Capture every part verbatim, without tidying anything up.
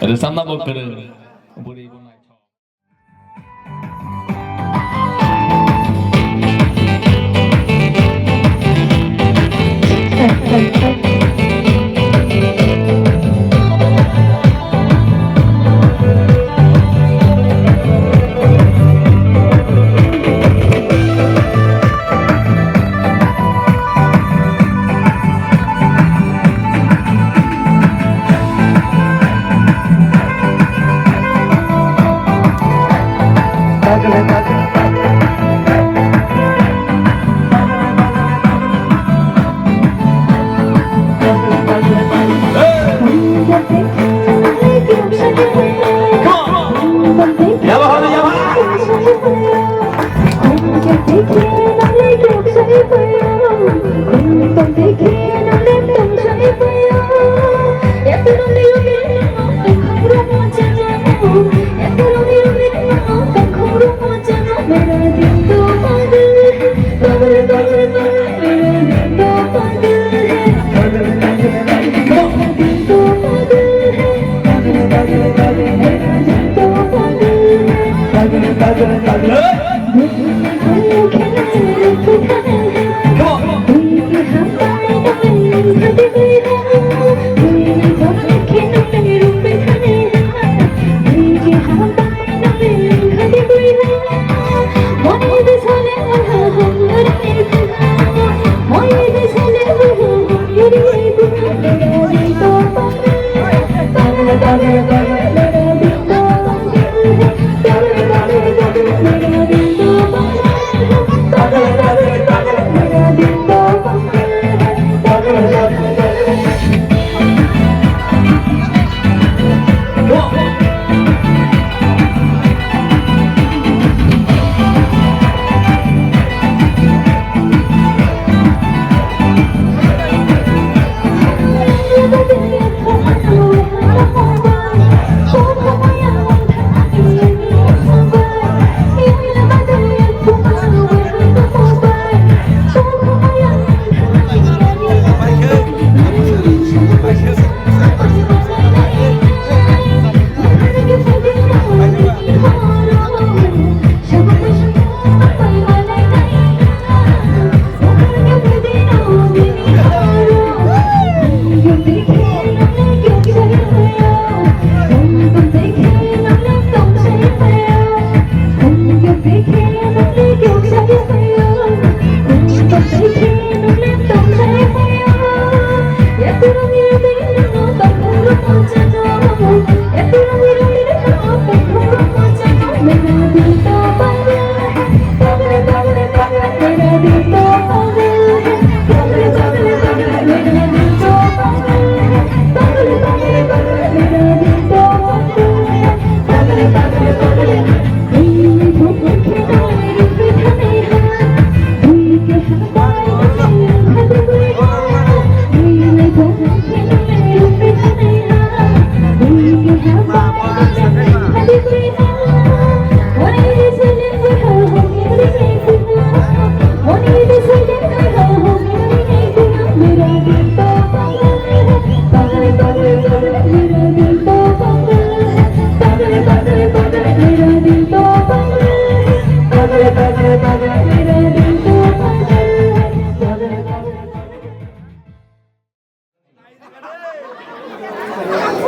Rwchapna bo kwrwng, bwrwi bo naithok.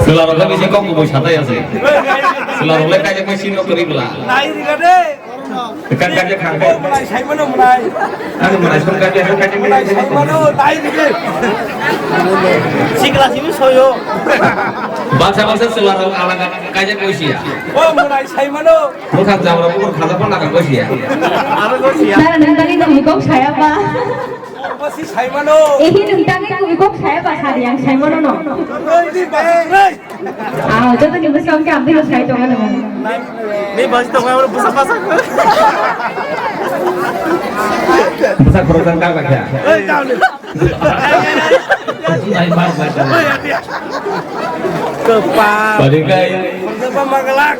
Chwla rok le bisi kok kubui satai ase. Chwla rok le kaijak bai sino kwrwi bwla. Nai rwgade. Kan kaijak khang. Mwnai saimano mwnai. Ani mwnai song kaijak, song kaijak. Mwnai saimano, nai rwgade. Sikla simi soyo. Baksa baksa chwla rok alak alak kaijak bai siya. O mwnai saimano. Bwkhak jabra bukur khajak phan laka bai siya. Nara nang tani nang kok saya pa. Basi saimano. Ehi nung tangwi kubui kok saya ba sari ang saimano no. Oi, di basi, oi. Ah, joto ni bwskango khe ang twi sai tongo no. Ni basi tongo, oro bwsa basa. Bwsa khoroksa kang kha. Oi, down. Ai, mar, mar, mar. Oi, ya, ya. Kepa. Bari kai. Kepa magalak.